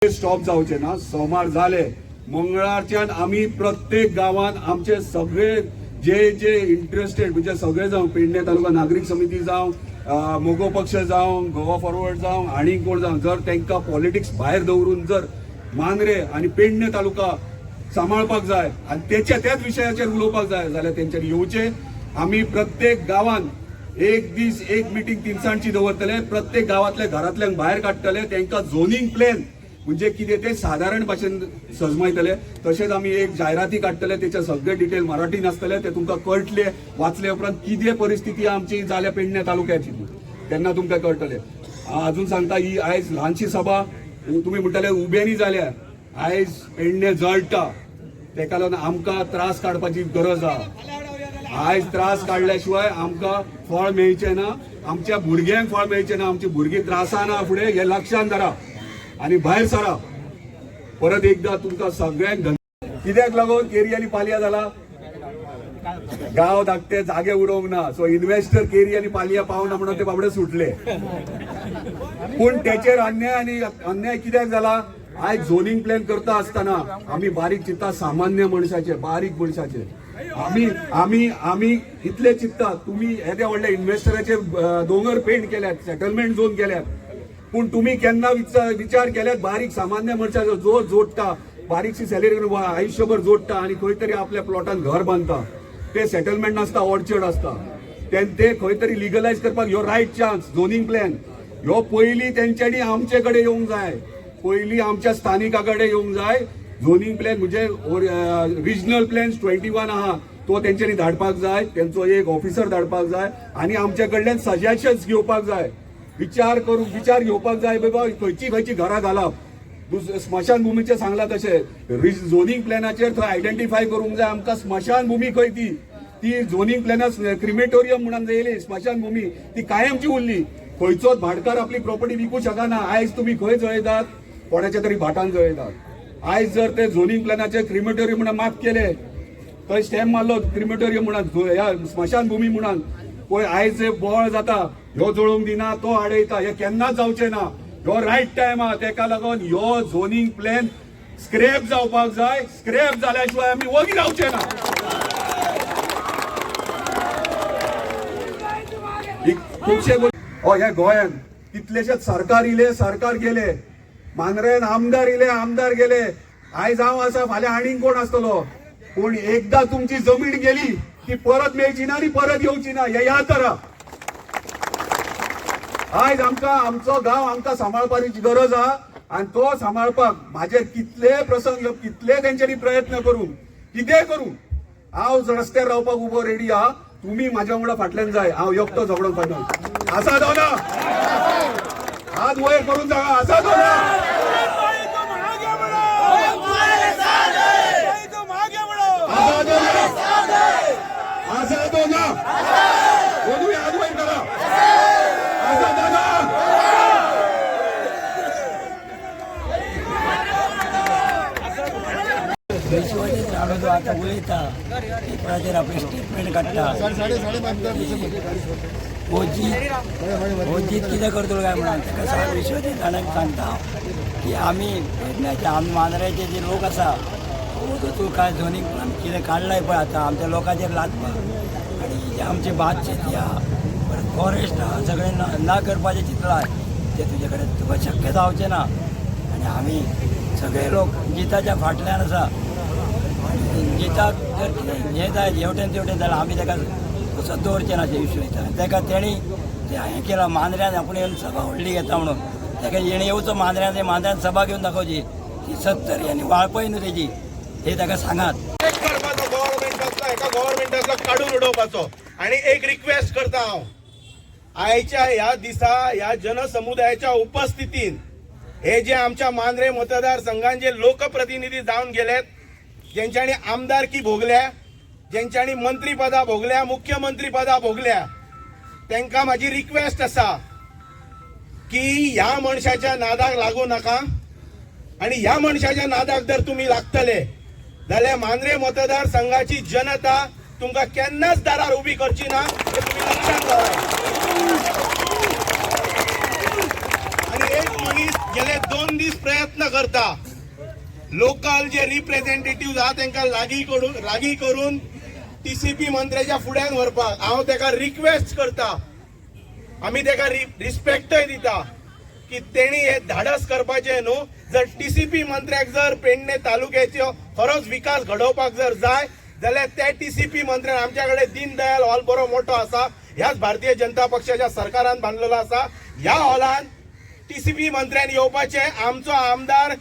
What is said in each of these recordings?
Stop जावचे ना. सोमार जाले, मंगळारच्यान आमी प्रत्येक गांवांत आमचे सगळे जे जे इंट्रस्टेड, म्हणजे सगळे जावं, पेडणे तालुका नागरीक समिती जावं, मोगो पक्ष जावं, गोवा फॉरवर्ड जावं, आनी कोण जावं, जर तांकां पॉलिटिक्स भायर दवरून जर मांद्रे आनी पेडणे तालुका सांबाळपाक जाय आनी तेच्या त्याच विशयाचेर उलोवपाक जाय जाल्यार तेंच्यांनी येवचें. आमी प्रत्येक गांवांत एक दीस एक मिटींग तिनसांजची दवरतले. प्रत्येक गांवांतल्या घरांतल्यान भायर काडटले, तांकां झोनींग प्लॅन म्हणजे कितें ते सादारण भाशेन सजमायतले. तशेंच आमी एक जायराती काडटले, तेचे सगळे डिटेल मराठीन आसतले. ते तुमकां कळटले वाचले उपरांत कितें परिस्थिती आमची जाल्या पेडणे तालुक्याची ती, तेन्ना तुमकां कळटले. हांव अजून सांगता, ही आयज ल्हानशी सभा तुमी म्हणटाले उब्यांनी जाल्या. आयज पेडणे जळटा, तेका लागून आमकां त्रास काडपाची गरज आहा. आयज त्रास काडल्या शिवाय आमकां फळ मेळचें ना, आमच्या भुरग्यांक फळ मेळचें ना. आमची भुरगीं त्रासान फुडें, हें लक्षान धरा आनी भायर सरा. परत एकदा तुमकां सगळ्यांक कित्याक लागून केरी आनी पालया जाला? गांव धाकटे, जागे उरोवंक ना. सो इन्व्हेस्टर केरी आनी पालया पावना म्हणून ते बाबडे सुटले. पूण तेचेर अन्याय आनी अन्याय कित्याक जाला? आयज झोनिंग प्लॅन करता आसतना आमी बारीक चिंता, सामान्य मनशाचे, बारीक मनशाचे. आमी आमी आमी इतले चिंता, तुमी येद्या व्हडल्या इन्व्हेस्टराचे दोंगर पेंट केल्यात, सेटलमेंट झोन केल्यात, पूण तुमी केन्ना विचार केल्यात बारीक सामान्य मनशाचो, जो जोडटा, बारीकशी सॅलरी आयुष्यभर जोडटा आनी खंय तरी आपल्या प्लॉटान घर बांदता? ते सेटलमेंट नासता, ऑर्चर्ड आसता. ते खंय तरी लिगलायज करपाक ह्यो रायट चान्स झोनिंग प्लॅन. ह्यो पयलीं तेंच्यांनी आमचे कडेन येवंक जाय, पयलीं आमच्या स्थानिका कडेन येवंक जाय. झोनिंग प्लॅन म्हणजे रिजनल प्लॅन 21 आहा, तो तेंच्यांनी धाडपाक जाय. तेंचो एक ऑफिसर धाडपाक जाय आनी आमचे कडल्यान सजेशन्स घेवपाक जाय, विचार करून विचार घेवपाक जाय, बाबा खंयची खंयची घरां घालप. स्मशानभूमीचें सांगलां तशें झोनिंग प्लॅनाचेर थंय आयडेंटिफाय करूंक जाय आमकां स्मशानभूमी खंय ती. ती झोनिंग प्लॅनार क्रिमेटोरियम म्हणून येयली स्मशानभूमी, ती कायमची उरली. खंयचोच भाटकार आपली प्रॉपर्टी विकू शकना. आयज तुमी खंय जळयतात? कोणाच्या तरी भाटान जळयतात. आयज जर ते झोनिंग प्लॅनाचे क्रिमेटोरियम म्हणून माफ केले, थंय स्टॅम्प मारलो क्रिमेटोरियम म्हणून, ह्या स्मशानभूमी म्हणून, पळय आयज जे बोवाळ जाता, ह्यो जळोवंक दिना, तो आडयता, हे केन्नाच जावचें ना. ह्यो रायट टायम आहा. तेका लागून ह्यो झोनिंग प्लॅन स्क्रॅप जावपाक जाय. स्क्रॅप जाल्या शिवाय आमी वगी रावचे ना. ही खुबशे ह्या गोंयान कितलेशेच सरकार इले, सरकार गेले, मांद्रेन आमदार इले, आमदार गेले. आयज हांव आसा, फाल्यां आनीक कोण आसतलो. पूण एकदा तुमची जमीन गेली ती परत मेळची ना आनी परत येवची ना, हे याद धरा. आयज आमकां आमचो गांव आमकां सांबाळपाची गरज आहा आनी तो सांबाळपाक म्हाजेर कितले प्रसंग, कितले तेंच्यांनी प्रयत्न करून, कितेंय करूं, हांव रस्त्यार रावपाक उबो रेडी आहा. तुमी म्हाज्या वांगडा फाटल्यान जाय. हांव एकटो झगडोन फायनल आसा तो ना? हात वयर करून सांगा, आसा तो ना? आसा तो ना? आसा तो ना? दोनूय हात वयर करा. आसा तो ना? विश्वजीत राणे जो आतां उलयता, पेपराचेर आपलें स्टेटमेंट काडटा, हो जीत कितें करतलो काय म्हणून ताका विश्वजीत राण्याक सांगता हांव की आमी पेडण्याचे, आमी मांद्र्याचे जे लोक आसा, हो जो तूं काय झोनींग प्लान कितें काडलाय पळय आतां आमच्या लोकांचेर लादपाक, आनी जे आमचे भात शेती आहा, परत फॉरेस्ट आहा, सगळें ना ना करपाचें चिंतलां, तें तुजे कडेन तुका शक्य जावचें ना. आनी आमी सगळे लोक जिताच्या फाटल्यान आसा. आनी जिताक जर कितें हें जायत, हेवटेन तेवटेन जाल्यार आमी ताका तसोच दवरचें ना. विश्व ताका तेणी तें हें केलां, मांद्र्यान आपूण येवन सभा व्हडली घेता म्हणून ताका येणे येवचो मांद्र्यान, मांद्र्यान सभा घेवन दाखोवची ती 70 आनी वाळपय न्हू तेजी, हे ताका सांगात. चेक करपाचो गव्हर्मेंटाचो, एका गव्हर्मेंटाचो काडून उडोवपाचो. आणि एक रिक्वेस्ट करता हांव, आयच्या ह्या दिसा ह्या जनसमुदायाच्या उपस्थितीन हे जे आमच्या मांद्रे मतदारसंघान जे लोकप्रतिनिधी जावन गेलेत, ज्यांच्यानी आमदारकी भोगल्या, ज्यांच्यानी मंत्रीपदां भोगल्या, मुख्यमंत्रीपदां भोगल्या, तांकां म्हाजी रिक्वेस्ट आसा की ह्या मनशाच्या नादाक लागू नाका. आणि ह्या मनशाच्या नादाक जर तुमी लागतले जाल्यार मांद्रे मतदारसंघाची जनता तुमकां केन्नाच दारार उबी करची ना, हे तुम्ही लक्षात दवरात. आणि एक मनीस आमी गेले 2 दीस प्रयत्न करता, लोकल जे रिप्रेझेंटेटिव्ह आहा तांकां लागीं करून टीसीपी मंत्र्याच्या फुड्यान व्हरपाक. हांव ताका रिक्वेस्ट करता, आमी ताका रिस्पेक्टय दिता की तेणी हे धाडस करपाचें न्हू. जर टीसीपी मंत्र्याक जर पेडणे तालुक्याचो खरोच विकास घडोवपाक जर जाय जाल्यार त्या टीसीपी मंत्र्यान, आमच्या कडेन दीनदयाल हॉल बरो मोठो आसा, ह्याच भारतीय जनता पक्षाच्या सरकारान बांदलेलो आसा. ह्या हॉलान टीसीपी मंत्र्यान येवपाचें. आमचो आमदार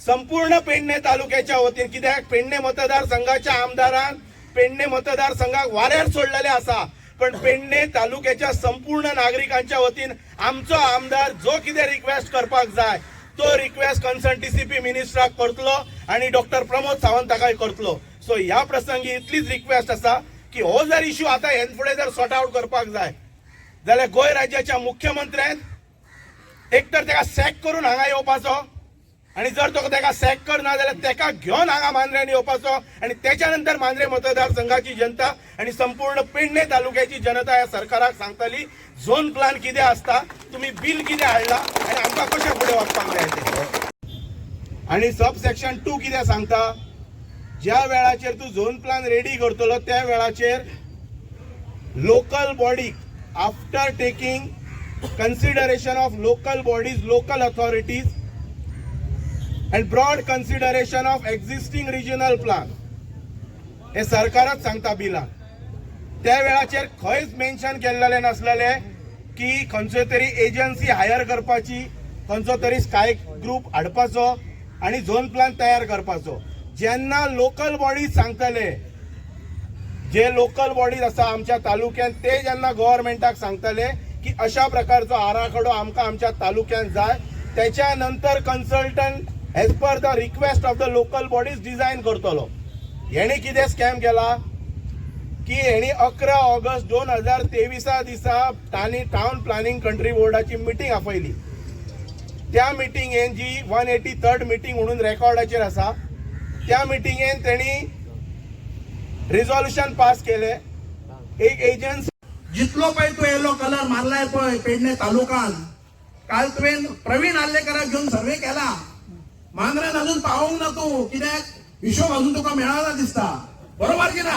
संपूर्ण पेडणे तालुक्याच्या वतीन, कित्याक पेडणे मतदारसंघाच्या आमदारान पेडणे मतदारसंघाक वाऱ्यार सोडलेले आसा, पण पेडणे तालुक्याच्या संपूर्ण नागरिकांच्या वतीन आमचो आमदार जो कितें रिक्वेस्ट करपाक जाय तो रिक्वेस्ट कन्सर्न टीसीपी मिनिस्टराक करतलो आणि डॉक्टर प्रमोद सावंताकय करतलो. सो ह्या प्रसंगी इतलीच रिक्वेस्ट आसा की हो जर इश्यू आतां हेन फुडें जर सॉर्ट आउट करपाक जाय जाल्यार गोंय राज्याच्या मुख्यमंत्र्यान एक तर ताका सॅक करून हांगा येवपाचो आणि जर तो ताका सॅक करना जाल्यार ताका घेवन हांगा मांद्र्यान येवपाचो आणि त्याच्या नंतर मांद्रे मतदारसंघाची जनता आणि संपूर्ण पेडणे तालुक्याची जनता ह्या सरकाराक सांगतली झोन प्लान कितें आसता, तुम्ही बिल कितें हाडला आणि आमकां कशें फुडें वचपाक जाय तें. आणि सब सेक्शन 2 कितें सांगता? ज्या वेळाचेर तूं झोन प्लान रेडी करतलो त्या वेळाचेर local body, after taking consideration of local bodies, local authorities and broad consideration of existing regional plan. हे सरकारच सांगता बिलान. त्या वेळाचेर खंयच मेन्शन केल्लेलें नासलेलें की खंयचो तरी एजन्सी हायर करपाची, खंयचो तरी स्काय ग्रुप हाडपाचो आनी झोन प्लान तयार करपाचो. जेन्ना लोकल बॉडीज सांगतले, जे लोकल बॉडीज आसा आमच्या तालुक्यात, ते जेन्ना गव्हर्मेंटाक सांगतले की अशा प्रकारचो आराखडो आमकां आमच्या तालुक्यात जाय, त्याच्या नंतर consultant as per the request of the local bodies design करतलो. हेणी कितें स्कॅम केला की हेणी 11 ऑगस्ट 2023 दिसा तांणी टावन प्लॅनिंग कंट्री बोर्डाची मिटींग आपयली. त्या मिटिंगेन, जी 183rd meeting म्हणून रेकॉर्डाचेर आसा, त्या मिटिंगेन तेणी रिझॉल्युशन पास केले एक एजन्सी जितलो पळय तूं येलो कलर मारलाय पळय पेडणे तालुकान, काल तुवें प्रवीण आर्लेकराक घेवन सर्वे केला, मांद्र्यान अजून पावोंक ना तूं, कित्याक हिशोब अजून तुका मेळना दिसता, बरोबर की ना?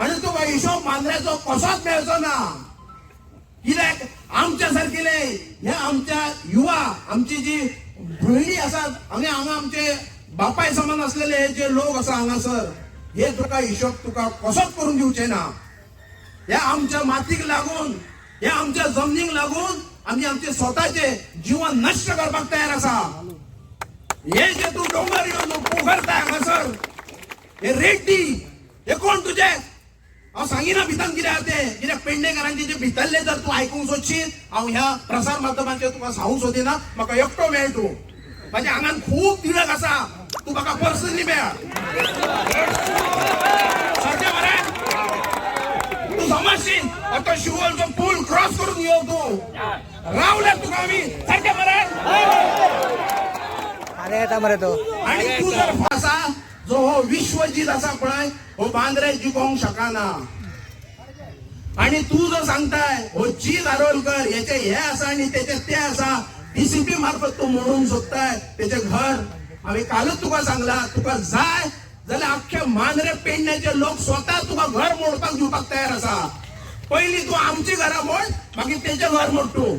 आणि तुका हिशोब मांद्र्याचो कसोच मेळचो ना, कित्याक आमच्या सारकिले हे आमच्या युवा, आमची जी भयणी आसात हांगा, हांगा आमचे बापाय समान असलेले हे जे लोक आसा हांगासर, हे तुका हिशोब तुका कसोच करून दिवचे ना. ह्या आमच्या मातीक लागून, ह्या आमच्या जमनीक लागून आमी आमचे स्वताचे जीवन नश्ट करपाक तयार आसा. हे जे तूं डोंगर येवन पोखरता हांगासर, हे रेड्डी हे कोण तुजे, हांव सांगिना भितर कितें आहा तें, कित्याक पेडणेकारांचे जे भितरले जर तूं आयकूंक सोदशीत, हांव ह्या प्रसार माध्यमांचेर तुका सांगूंक सोदिना. म्हाका एकटो मेळ तूं, म्हाज्या आंगान खूब तिडक आसा, तूं म्हाका पर्सनली मेळ. सारकें मरे? तूं समजशील. आतां शिवोलचो पूल क्रॉस करून यो तूं, रावल्यार तुका आमी. सारकें मरे? अरे, येता मरे तो. आणि तू जर आसा जो हो विश्वजीत आसा पळय, हो बांद्रे जिखोंक शकना. आणि तू जो सांगताय हो जीत आरोलकर हेचे हे आसा आणि तेचे ते आसा, डीसीपी मार्फत तू मोडूंक सोदताय तेचे घर. हांवें कालूच तुका सांगला, तुका जाय जाल्यार अख्खे मांद्रे पेडण्याचे लोक स्वता तुका घर मोडपाक दिवपाक तयार आसा. पयली तूं आमची घरां मोड, मागीर तेचें घर मोड तूं.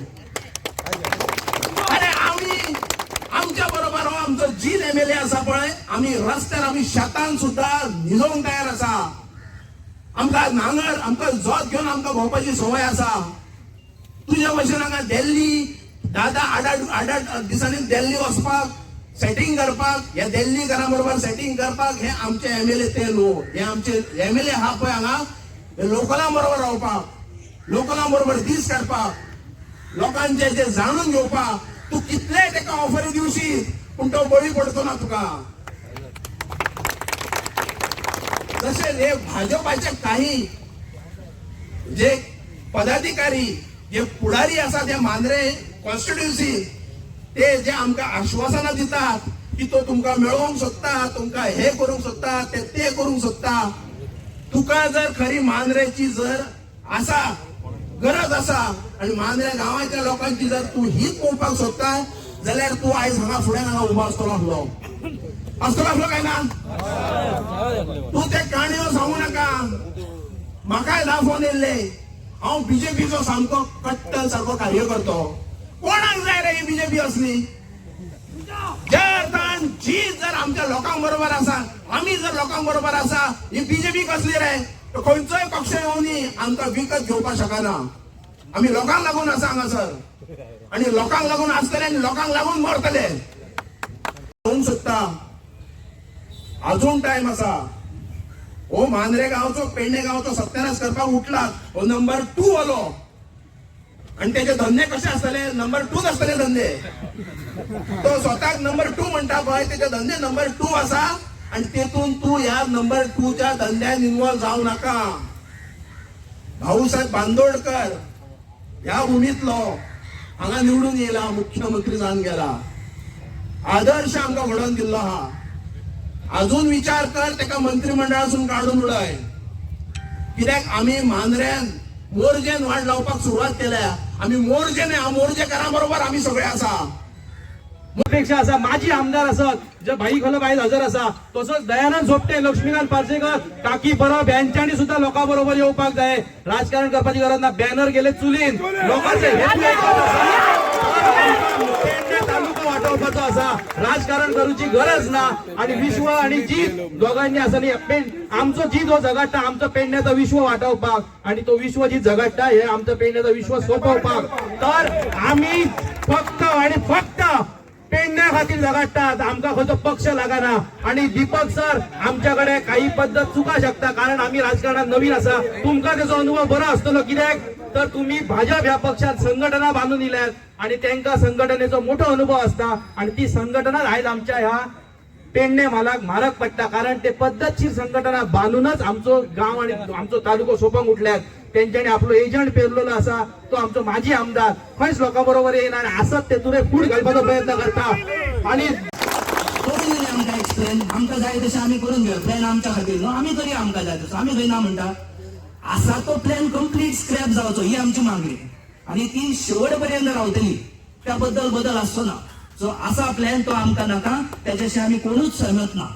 अरे, आमी आमच्या बरोबर हो आमचो जीत एमएलए आसा पळय, आमी रस्त्यार, आमी शेतान सुद्दां न्हिदोंक तयार आसा. आमकां नांगर, आमकां जोत घेवन आमकां भोंवपाची संवय आसा. तुज्या भशेन हांगा दिल्ली 10 10 8 8 8 8 दिसांनी दिल्ली वचपाक, सेटींग करपाक, ह्या दिल्लीकारां बरोबर सेटींग करपाक हे आमचे एमएलए ते न्हू. हे आमचे एमएलए आहा पळय हांगा, हे लोकलां बरोबर रावपाक, लोकलां बरोबर दीस काडपाक, लोकांचे जे जाणून घेवपाक. तूं कितलेय ताका ऑफरी दिवशी, पूण तो बळी पडचो ना तुका. तशेंच हे भाजपाचे काही जे पदाधिकारी, जे पुढारी आसा ते मांद्रे कॉन्स्टिट्युन्सी, ते जे आमकां आश्वासनां दितात की तो तुमकां मेळोवंक सोदता, तुमकां हे करूंक सोदता, ते ते करूंक सोदता. तुका जर खरी मांद्रेची जर आसा गरज आसा. आनी मांद्रे गांवाच्या लोकांची जर तूं हीत पळोवपाक सोदता जाल्यार तूं आयज हांगा फुडें हांगा उबो आसतलो आसलो, आसतलो आसलो काय ना? तूं ते काणयो सांगू नाका. म्हाकाय 10 फोन येयल्ले. हांव बीजेपीचो सामको कट्टर सारको कार्यकर्तो. कोणाक जाय रे ही बीजेपी असली? ज्या अर्थान जी जर आमच्या लोकांक बरोबर आसा, आमी जर लोकांक बरोबर आसा, ही बीजेपी कसली रे? खंयचोय पक्ष येवनी आमकां विकत घेवपाक शकना. आमी लोकांक लागून आसा हांगासर, आनी लोकांक लागून आसतले आनी लोकांक लागून मरतले. होवंक सोदता, अजून टायम आसा. हो मांद्रे गांवचो, पेडणे गांवचो सत्यानाश करपाक उठला. हो नंबर 2 आलो आणि त्याचे धंदे कसे आसतले? नंबर 2 आसतले धंदे. तो स्वतःक नंबर 2 म्हणटा पळय, त्याचे धंदे नंबर 2 आसा. आणि तेतून तू ह्या नंबर 2च्या धंद्यान इन्वॉल्व जावं नाका. भाऊसाहेब बांदोडकर ह्या भूमीतलो हांगा निवडून येयला, मुख्यमंत्री जावन गेला, आदर्श आमकां घडोवन दिल्लो आहा. अजून विचार कर, तेका मंत्रिमंडळासून काडून उडय. कित्याक आमी मांद्र्यान मोरजेन वाट लावपाक सुरवात केल्या. आमी मोरजे न्हय, हांव मोरजेकारां बरोबर आमी सगळे आसा. अपेक्षा आसा माजी आमदार आसत जे भाई खलप आयज हजर आसा, तसोच दयानंद सोपटे, लक्ष्मीकांत पार्सेकर, काकी परब यांच्यांनी सुद्धा लोकां बरोबर येवपाक जाय. राजकारण करपाची गरज ना. बॅनर गेले चुलीन लोकांचे हे पेडणे तालुको वाटोवपाचो आसा, राजकारण करूची गरज ना. आणि विश्व आणि जीत दोगांनी आसा न्ही, आमचो जीत हो झगडटा आमचो पेडण्याचो विश्व वाटोवपाक, आणि तो विश्व जीत झगडटा हे आमचो पेडण्याचो विश्व सोपोवपाक. तर आमी फक्त आणि फक्त पेडण्या खातीर झगडटात, आमकां खंयचो पक्ष लागना. आणि दीपक सर, आमच्याकडे काही पद्धत चुका शकता, कारण आमी राजकारणात नवीन आसा. तुमकां तेजो अनुभव बरो आसतलो, कित्याक तर तुम्ही भाजप ह्या पक्षात संघटना बांदून दिल्यात आणि तांकां संघटनेचो मोठो अनुभव आसता. आणि ती संघटना आयज आमच्या ह्या पेडणे म्हालाक म्हारग पडटा, कारण ते पद्दतशीर संघटना बांदूनच आमचो गांव आणि आमचो तालुको सोपोंक उठल्यात. तेंच्यांनी आपलो एजंट पेरलेलो आसा, तो आमचो माजी आमदार खंयच लोकां बरोबर येयना आनी आसत तेतून फूट घालपाचो प्रयत्न करता. आणि करून दिली आमकां एक्सप्लेन, आमकां जाय तशें आमी करून घेवया. प्लॅन आमच्या खातीर न्हू, आमी करया आमकां जाय तसो, आमी खंय ना म्हणटा. आसा तो प्लॅन कंप्लीट स्क्रॅप जावचो ही आमची मागणी, आनी ती शेवट पर्यंत रावतली, त्या बद्दल बदल आसचो ना. सो आसा प्लॅन तो आमकां नाका, त्याच्याशी आमी कोणूच सहमत ना.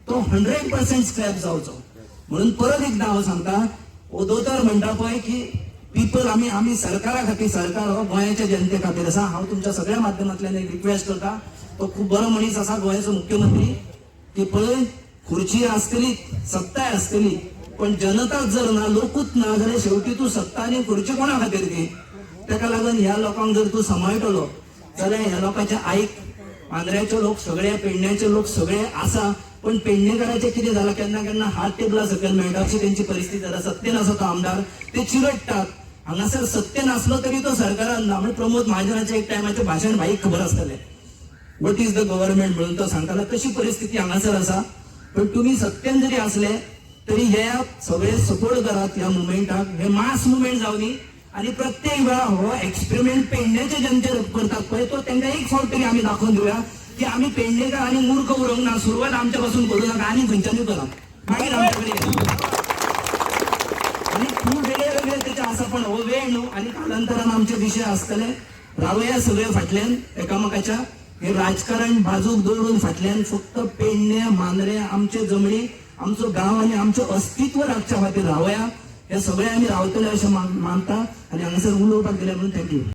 तो 100% स्क्रॅप जावचो. म्हणून परत एकदा हांव सांगता, हो दोतोर म्हणटा पळय की पिपल, आमी आमी सरकारा खातीर, सरकार हो गोंयाच्या जनते खातीर आसा. हांव तुमच्या सगळ्या माध्यमांतल्यान एक रिक्वेस्ट करता, तो खूब बरो मनीस आसा गोंयाचो मुख्यमंत्री, की पळय खुर्ची आसतली, सत्ताय आसतली, पण जनता जर ना, लोकूच ना जाल्यार शेवटी तूं सत्ता आनी खुर्ची कोणा खातीर ती? ताका लागून ह्या लोकांक जर तूं सांबाळटलो जाल्यार ह्या लोकांचे आयक, मांद्र्याचे लोक सगळे, पेडण्याचे लोक सगळे आसा, पण पेडणेकाराचे कितें जालां, केन्ना केन्ना हात टेबला सकयल मेळटा अशी तेंची परिस्थिती जाता. सत्तेन आसा तो आमदार, ते चिरडटात. हांगासर सत्तेन आसलो तरी तो सरकारान ना. म्हणजे प्रमोद महाजनाचे एक टायमाचें भाशण भाईक खबर आसतलें, what is the government म्हणून तो सांगतालो. तशी परिस्थिती हांगासर आसा. पण तुमी सत्तेन जरी आसले तरी हे सगळे सपोर्ट करात ह्या मुवमेंटाक. हे मास मुवमेंट जावनी, आनी प्रत्येक वेळा हो एक्सपेरिमेंट पेडण्याचे जनतेर करतात पळय, तो तांकां एक फावट तरी आमी दाखोवन दिवया की आमी पेडणेकार आनी मूर्ख उरोंक ना. सुरवात आमच्या पासून करूं नाका, आनी खंयच्यानूय करात, मागीर आमचे कडेन. आनी खूब वेगळे वेगळे तेचे आसा, पण हो वेळ न्हू, आनी कालांतरान आमचे विशय आसतले. रावया सगळे फाटल्यान एकामेकाच्या, हे राजकारण बाजूक दवरून फाटल्यान फक्त पेडणे मांद्रे आमचे जमणी, आमचो गांव आनी आमचें अस्तित्व राखच्या खातीर रावया. हे सगळे आमी रावतले अशें मानता, आनी हांगासर उलोवपाक दिलें म्हणून thank you.